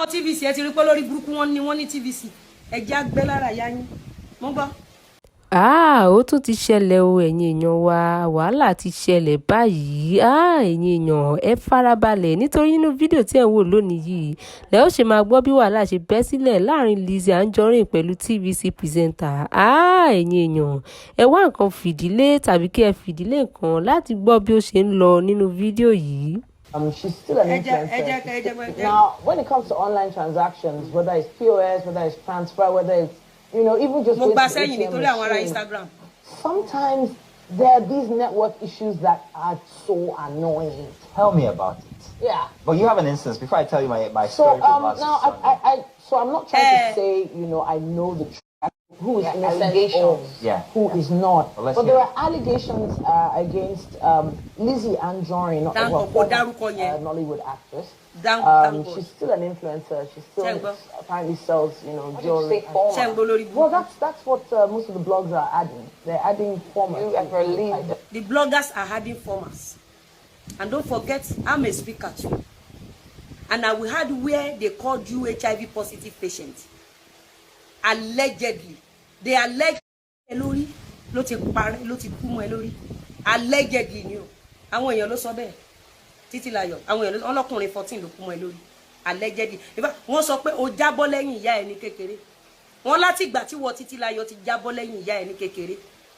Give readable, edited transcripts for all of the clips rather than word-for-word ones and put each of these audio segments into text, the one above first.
TVC, ẹ ti rí pé lórí burúkú wọn ni wọ́n ní TVC. Ẹ jẹ́ àgbẹ̀ lára ìyá yín. Mo gbọ́. Ah, ó tún ti ṣẹlẹ̀ o, ẹ̀yin èèyàn wa. Wàhálà ti ṣẹlẹ̀ báyìí. Ah, ẹ̀yin èèyàn, ẹ farabalẹ̀, nítorí nínú fídíò tí ẹ̀ ń wò lónìí yìí lẹ́ ó ṣe máa gbọ́ bí wàhálà ṣe bẹ́ sílẹ̀ láàrin Lizzy Anjorin pẹ̀lú TVC presenter. Ah, ẹ̀yin èèyàn, ẹ wá nǹkan fìdílé tàbí kí ẹ fìdílé nǹkan láti gbọ́ bí ó ṣe ń lọ nínú fídíò yìí. She's still an influencer. Now, when it comes to online transactions, whether it's POS, whether it's transfer, whether it's even just Mo gba sẹ́yìn nítorí àwọn ará Instagram. Sometimes there are these network issues that are so annoying. Tell me about it. Yeah. But you have an instance before I tell you my So story. Now I so I'm not trying to say I know the truth, who is innocent or who is not. Well, let's But hear there it. are allegations against Lizzie Anjorin, not Thank well, God, former dárúkọ yẹn. Nollywood actress. Thank God. She's still an influencer. She still Ṣé ń gbọ́? Apparently sells jewelry. Ṣé ń gbọ́ lórí burúkú? Well, that's what most of the blogs are adding. They're adding former. You ever leave? The bloggers are adding formers. And don't forget, I'm a speaker too. And I will add where they called you HIV positive patient. Allegedly. They allege ẹ lórí ló ti parẹ́, ló ti kú mọ́ ẹ lórí. Allegedly ni o. Àwọn èèyàn ló sọ bẹ́ẹ̀. Títílayọ̀, àwọn èèyàn ló ọlọ́kùnrin 14 ló kú mọ́ ẹ lórí. Allegedly. In fact, wọ́n sọ pé o jábọ́ lẹ́yìn ìyá ẹ ní kékeré. Wọ́n láti ìgbà tí wọ́n Títílayọ̀ ti jábọ́ lẹ́yìn ìyá ẹ ní kékeré.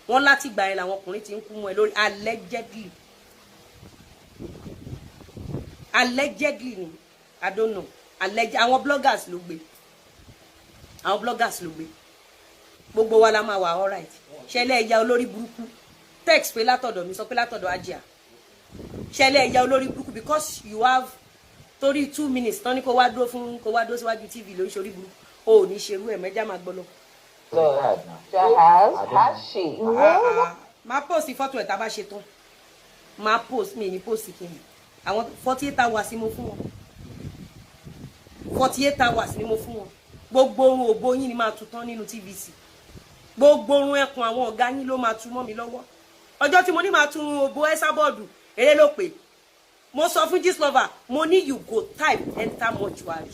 Wọ́n láti ìgbà yẹn làwọn ọkùnrin ti ń kú mọ́ ẹ lórí. Allegedly, allegedly ni, I don't know. Àwọn bloggers ló gbé, àwọn bloggers ló gbé. Gbogbo wa la máa wà alright. Ṣẹlẹ̀ ẹ̀yà olórí burúkú, text pé látọ̀dọ̀ mi, sọ pé látọ̀dọ̀ Ajia. Ṣẹlẹ̀ ẹ̀yà olórí burúkú, because you have torí 2 minutes tán ní kó wá dúró fún, kó wá dúró síwájú TV lórí ṣorí burúkú. O ò ní ṣerú ẹ̀ mẹ́jà, máa gbọ́ lọ. Go ahead now. Has I don't has know. she? Ah, ah. Máa post fọ́tò ẹ̀ tá a bá ṣe tán. Máa post mi ní post kìíní. Àwọn 48 hours ni mo fún wọn, 48 hours ni mo fún wọn. Gbogbo ohun òbo yín ni máa tu tán nínú TVC. Gbogbo orun ẹkùn àwọn ọ̀gá yín ló máa tu mọ́ mi lọ́wọ́. Ọjọ́ tí mo ní máa tu òbo Esabod, eré ló pè. Mo sọ fún Gistlover, mo ní, "You go type enter mortuary."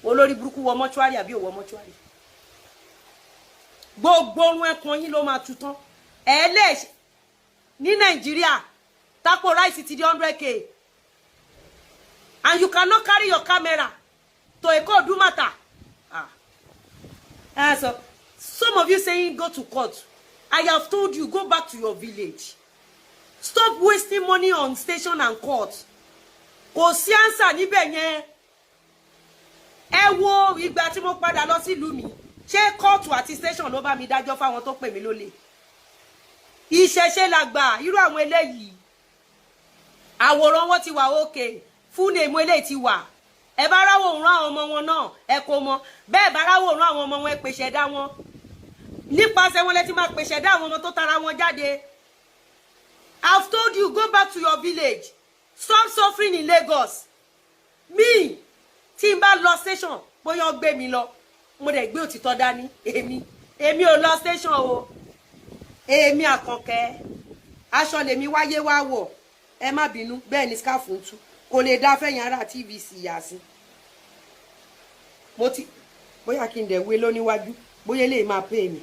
Olórí burúkú, wọ mortuary àbí ò wọ mortuary? Gbogbo orun ẹkùn yín ló máa tu tán. Ẹ lè ní Nàìjíríà tapo rice ti di 100K and you cannot carry your camera to Eko Odumata. Ah, ah, so some of you saying go to court, I have told you, go back to your village. Stop wasting money on station and court. Kò sí answer níbẹ̀ yẹn. Ẹ wo ìgbà tí mo padà lọ sílùú mi, ṣé kóòtù àti station ló bá mi dájọ́ fáwọn tó pè mí lólè? Ìṣẹ̀ṣe làgbà. Irú àwọn eléyìí, àwòrán wọn ti wà òkè fún èmo eléyìí ti wà. Ẹ bá ráwòrán àwọn ọmọ wọn náà, ẹ kó mọ bẹ́ẹ̀. Bá ráwòrán àwọn ọmọ wọn, ẹ pèsè dá wọn. Nípasẹ̀ wọn lẹ ti máa pèsè dá àwọn ọmọ tó tara wọn jáde. I've told you, go back to your village. Stop suffering in Lagos. Me, tí n bá lọ station, bóyá ó gbé mi lọ, mo dẹ̀ gbé òtítọ́ dání. Èmi ò lọ station o. Èmi Àkànkẹ́, aṣọ lèmi wáyé wá wọ̀. Ẹ má bínú, bẹ́ẹ̀ ni scarf ń tú. Kò lè dá fẹ́yìn ará TVC yà sí. Mo ti bóyá kí n dẹ̀ wé lóníwájú, bóyá eléyìí máa pè mí.